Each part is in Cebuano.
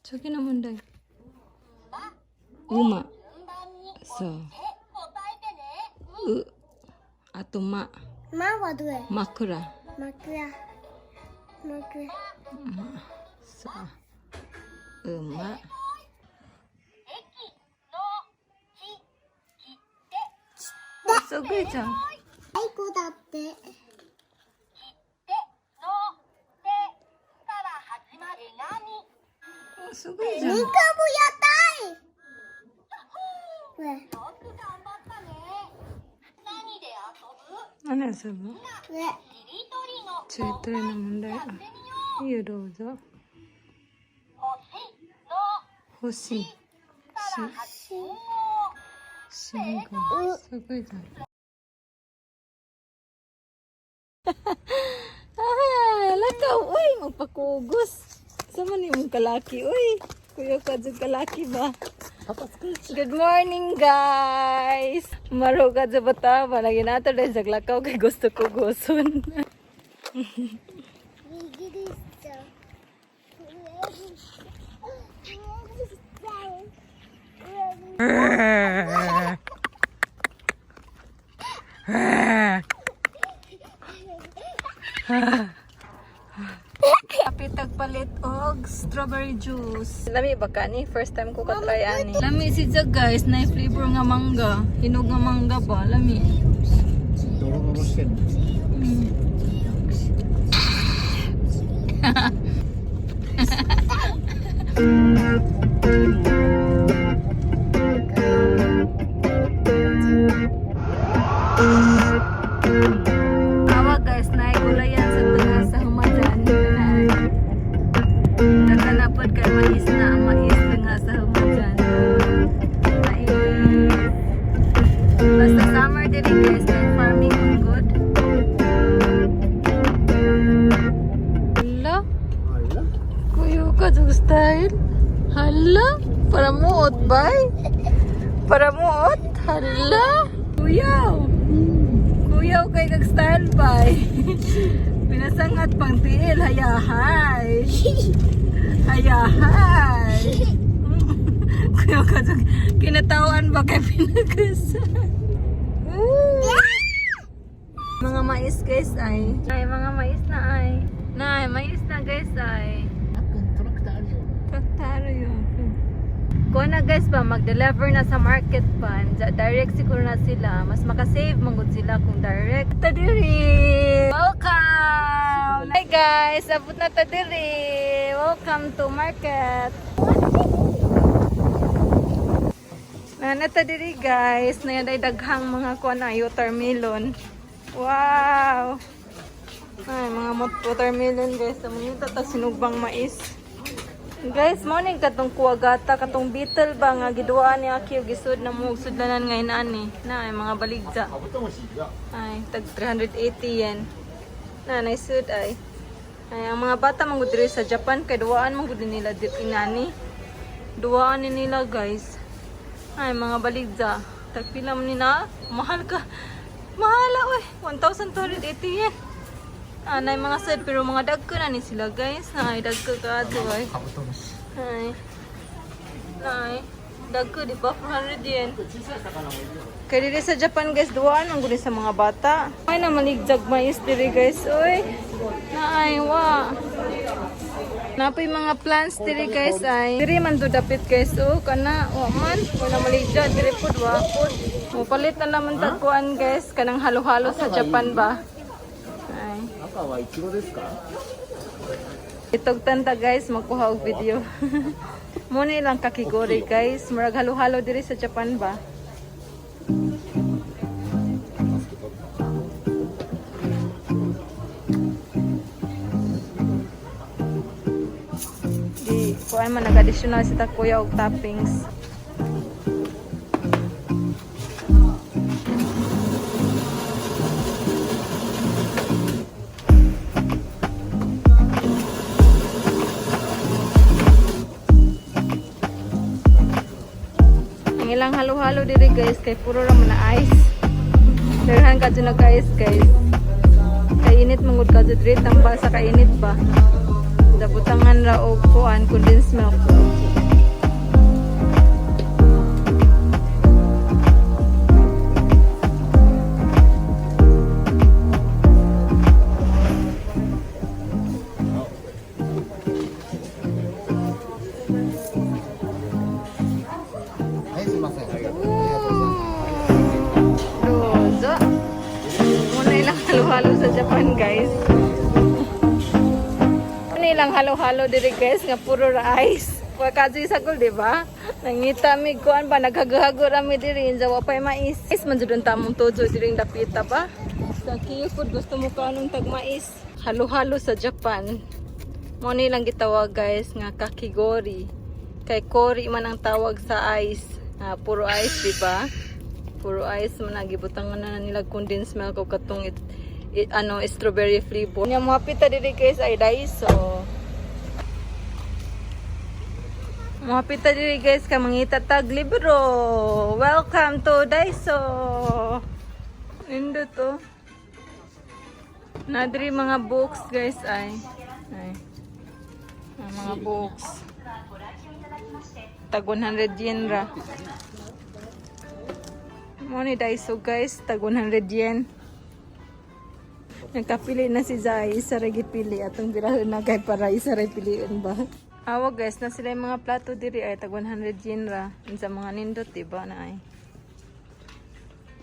Sige naman, day. Uma. So. U. あとま。マはどれ？枕。枕。枕。さ。うま。すごいじゃん。あいこだって。すごいじゃん。二個もやったい。これ。何遊ぶ？これ。しりとりの問題。あ、いいよ、どうぞ。欲しい。し。信号。すごいじゃん。Ah, lakaw, uy, magpakugos. Sa man imong kalaki, uy. Kuya ka jud kalaki ba? Good morning, guys. Maro ka jud bata ba lagi nato dahil sa lakaw kay gusto ko guson. 右でした。 Kapit tagpalit og strawberry juice. Lami ba ka ni? First time ko ka-try ani. Lami si Jag, guys, na flavor nga mangga. Hinog nga mangga ba? Lami. ドロドロしてんの。 Awa guys, naigulayan sa tunga sa humadan. Nay. Nakanapod kay mais na ang mais tunga sa humadan. Mais. Basta summer diri guys, kay farming man good. Hala, kuyo ka sa style. Hala, para muot bay. Para muot, hala. Kuyaw. Kuyaw kay kag style bay. Pinasangat pang tiil, hayahay. Hayahay. Kuyaw ka sa kinatawan ba kay pinagasa? Mga mais guys ay. Ay, mga mais na ay. Nay, mais na guys ay. Traktaro yun. Kuha na guys ba, mag-deliver na sa market pa. Direct siguro na sila. Mas makasave manggod sila kung direct. Tadiri! Welcome! Hi guys! Abot na tadiri! Welcome to market! Nana tadiri guys. Nayan ay daghang mga kuha na watermelon. Wow! Ay, mga watermelon guys. Ang ta sinugbang mais. Guys, morning katong kuwagata, katong beetle ba nga giduaan ni Aki ug gisud na mo sudlanan ngayon ani. Na ay mga baligja. カブトムシが Ay, tag 380 yen. Na nay sud ay. Ay, ang mga bata man gud diri sa Japan kay duwaan man gud nila diri inani. Duwaan ni nila guys. Ay, mga baligja. Tag pila man ni na? Mahal ka. Mahala oy, 1,280 yen. Ah, nay mga sad pero mga dagko na ni sila guys. Ay, dagko ka ato ay. カブトムシ Ay. Nay. Dagko, di ba? 400 yen. Kaya diri sa Japan guys, duwaan ang guni sa mga bata. Ay na maligjag mais diri guys. Oy. Naay, wa. Napoy mga plants diri guys ay. Diri man do dapit guys. Oh, kana wa man. Wala maligjag diri pud wa pud. Mupalit na naman tagkuan guys kanang halo-halo sa Japan ba. Ay. 赤はイチゴですか？ Itog tanta guys, magkuha og video. Muna ilang kakigori guys, murag halo-halo diri sa Japan ba. Di kuan man nag-additional si Takuya og toppings. Ang ilang halo-halo diri guys kay puro ra man na ice. Daghan ka dyan nag-ice guys. Kay init mangud ka diri tamba sa kainit ba. Dabot Butangan ra og kuan, condensed milk. はい、すいません。ありがとうございます。 Dozo. Muna ilang halo-halo sa Japan, guys. Muna ilang halo-halo diri, guys, nga puro ra ice. Wa kadyoy sagol, di ba? Nangita mi kuan ba naghago-hago ra mi diri inja wa pay mais. Ice man jud ang tamong tojo diri dapita ba? Sa Kiyofod gusto mo kanon tag mais. Halo-halo sa Japan. Mo ni lang gitawag, guys, nga kakigori. Kay kori man ang tawag sa ice. Ah, puro ice, di ba? Puro ice man ang gibutangan na nila condensed milk o katong ano, strawberry flavor. Nya mo hapita diri, guys, ay Daiso. Mo hapita diri, guys, ka mangita tag libro. Welcome to Daiso. Nindo to. Nadri mga books, guys, ay. Ay. Ang mga books. Tag 100 yen ra. Mo ni Daiso, guys, tag 100 yen. Nagkapili na si Zai, isa ra gipili atong birahon na kay para isa ra piliun ba. Awa, guys, na sila yung mga plato diri ay tag 100 yen ra. Sa mga nindot, diba na ay.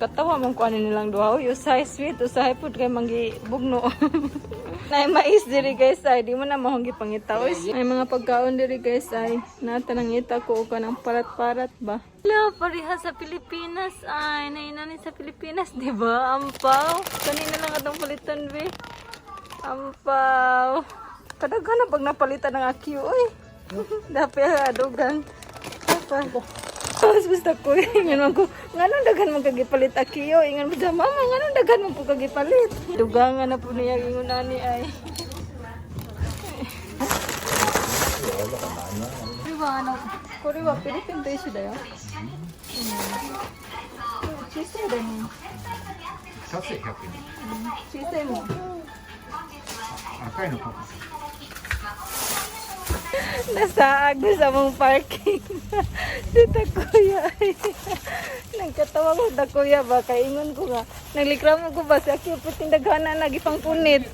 Katawa mong kuan nilang duha. Uy, usahay sweet, usahay pud kay manggi bugno. Nay mais diri, guys, ay di mo na mahong gipangita. Uy, ay mga pagkaon diri, guys, ay natanangita ko og kanang parat-parat ba. Hello, pareha sa Pilipinas ay nainani sa Pilipinas, di ba? Ampaw. Kanina lang atong palitan be. Ampaw. Kadaghan na pag napalitan ng akyu, uy. Dapat adugan. Apa? Tapos basta ko, ingan man ko, nganong daghan man kagipalit akiyo, ingan mo sa mama, nganong daghan man po kagipalit. Dugangan na po niya, ingon ani ay. これはあの、これはフィリピンと一緒だよ。うん。小さいだね。 2つで100円。小さいもん。赤いのパパ。 Nasaag na sa mong parking. Si Takuya ay. Nagkatawa ko Takuya ba? Kay ingon ko nga. Naglikramo ko ba sa Akio puting daghana na gipang punit.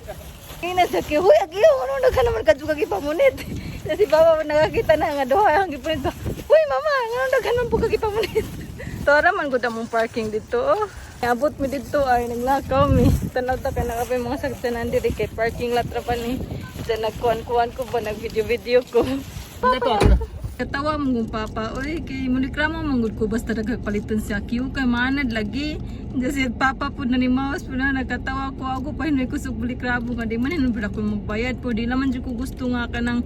Ina sa Akio, huy Akio, ano daghan naman kadyo ka gipamunit. Na si Baba nakakita na nga duha ang gipunit ba. Huy mama, ngano daghan man po ka gipamunit. Tora man gud among parking dito. Oh. Abot mi dito ay naglakaw mi. Tanaw ta kay nakapay mga sakyanan diri kay parking lot ra pa ni. Diyan nagkuan-kuan ko ba nag-video-video ko. Katawa mong papa, oy, kay mulikramo manggod ko basta nagpalitan si Akio kay maanad lagi. Diyan si papa po na ni Maus po na nagkatawa ko ako pa hinoy ko sa bulikramo nga di man hinod ako magbayad po di naman jud ko gusto nga kanang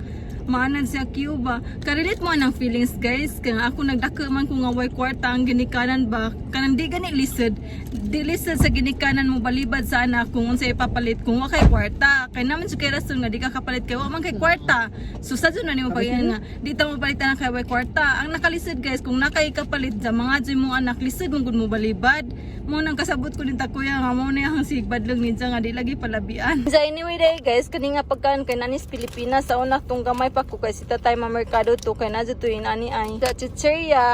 maanad si Akio ba. Karelate mo anang feelings, guys, kaya nga ako nagdako man ko nga way kwarta ang ginikanan ba. Kanang di gani lisod, di lisod sa ginikanan mo balibad sa anak kung unsa ipapalit kung wa kay kwarta. Kay naman jud kay rason nga di ka kapalit kay wa man kay kwarta. So sa jud na nimo pag nga di ta mo palitan ang kay way kwarta. Ang nakalisod, guys, kung nakay kapalit sa mga jud mo anak lisod man gud mo balibad. Mo nang kasabot ko ni takuya nga mo na ang sigbadlong ninja nga di lagi palabian. So anyway day, guys, kani nga pagkaan kay nanis Pilipinas sa una tong gamay pa ko kay si tatay mamerkado to kay na to inani ay. Sa chicheria.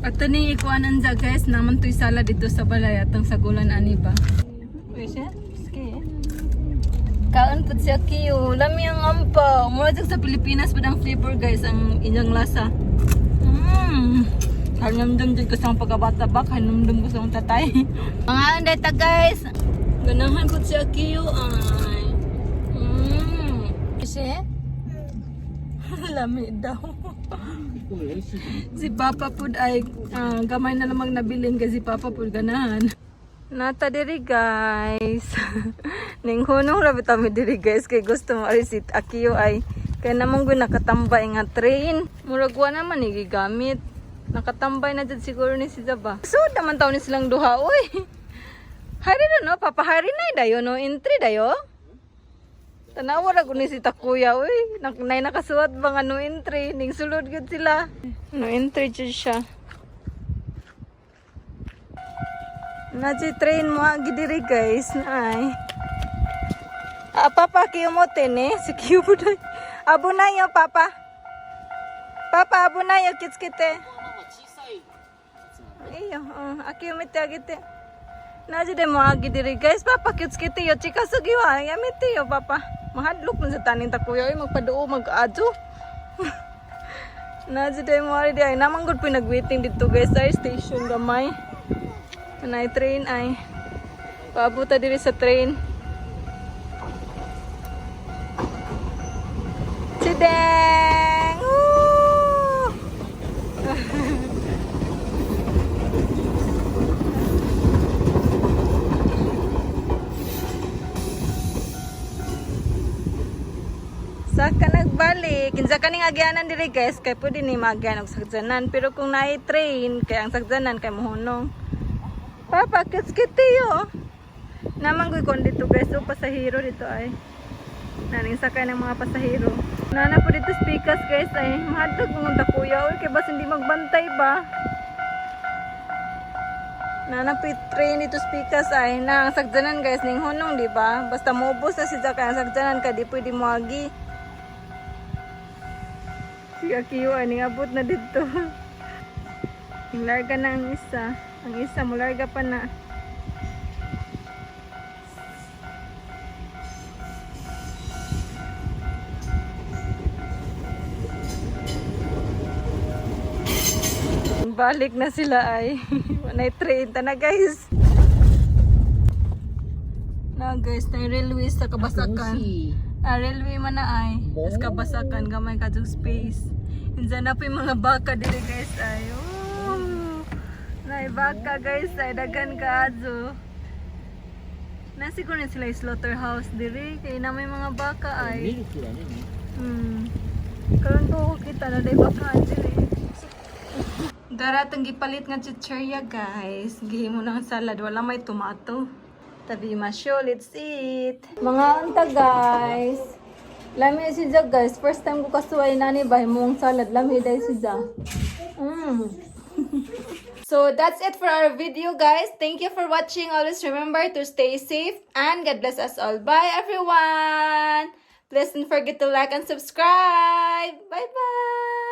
At ni ikuanan za, guys, naman to'y sala dito sa balay atong sagulan ani ba. Uy, siya? Sige. Kaon pud siya kiyo. Lami ang ampaw. Mura jud sa Pilipinas pud ang flavor, guys, ang inyong lasa. Hanumdum jud ko sa akong pagkabata ba, hanumdum ko sa akong tatay. Mga anday ta, guys. Ganahan pud siya kiyo ay. Siya? Lami daw. Si Papa pud ay gamay na lamang nabilin kasi si Papa pud ganahan. Nata diri, guys. Ning hunong ra bitaw mi diri, guys, kay gusto mo ari si Akio ay kay namong gyud nakatambay nga train. Murag wa naman ni gigamit. Nakatambay na jud siguro ni si Zaba. So naman taon ni silang duha oy. Hari na no, Papa, hari na dayo no entry dayo. Tanawa ra gud ni si Takuya oy. Nay nakasuwat ba nga no entry ning sulod gyud sila. No entry jud siya. Na si train mo agi diri, guys, naay. Ah, Papa, 気を持ってね. Si Kiyo. 危ないよ, Papa. Papa, 危ないよ, 気をつけて. いいよ、うん、秋を見てあげて。なぜでもあげてる guys, Papa, 気をつけてよ。近すぎはやめてよ, Papa. Mahadlok man sa taning takuya, ay magpadoo, mag-adyo. Na jud mo ari di ay namang gud po nag-waiting dito, guys, sa station gamay. Kanay train ay. Paabota diri sa train. Chideng! Woo! Sa ka nagbalik, kinsa kaning agyanan diri, guys, kay pwede ni maagyan og sakjanan, pero kung naay train kay ang sakjanan kay mohunong. Papa, kitskiti yo. Namang kon dito, guys, so pasahero dito ay. Naning sakay ng mga pasahero. Nana po dito speakers, guys, ay mahadlok mong kuya oy kay bas hindi magbantay ba. Nana po train dito speakers ay na ang sakjanan, guys, ning hunong di ba? Basta moubos na siya kay ang sakjanan kay di pwede moagi. Si Akiyo ay ningabot na dito. Nilarga na ang isa. Ang isa, mularga pa na. Balik na sila ay. Manay train ta na, guys. Na guys, na railway sa Kabasakan. Ah, railway man na ay. Tas Kabasakan gamay kadtong space. Insa na po yung mga baka diri, guys, ay. Oh. Nay baka, guys, ay daghan kaadto. Na siguro na sila yung slaughterhouse diri kay na may mga baka ay. ルクだね。 Karon ko kita na day baka diri. Dara tong gipalit nga chichirya, guys. Gihimo na ang salad, wala may tomato. 食べましょう, let's eat. Mga anta, guys. Lami si Ja, guys. First time ko kasuway nani ba mong salad. Lami dai si Ja. So that's it for our video, guys. Thank you for watching. Always remember to stay safe and God bless us all. Bye, everyone. Please don't forget to like and subscribe. Bye bye.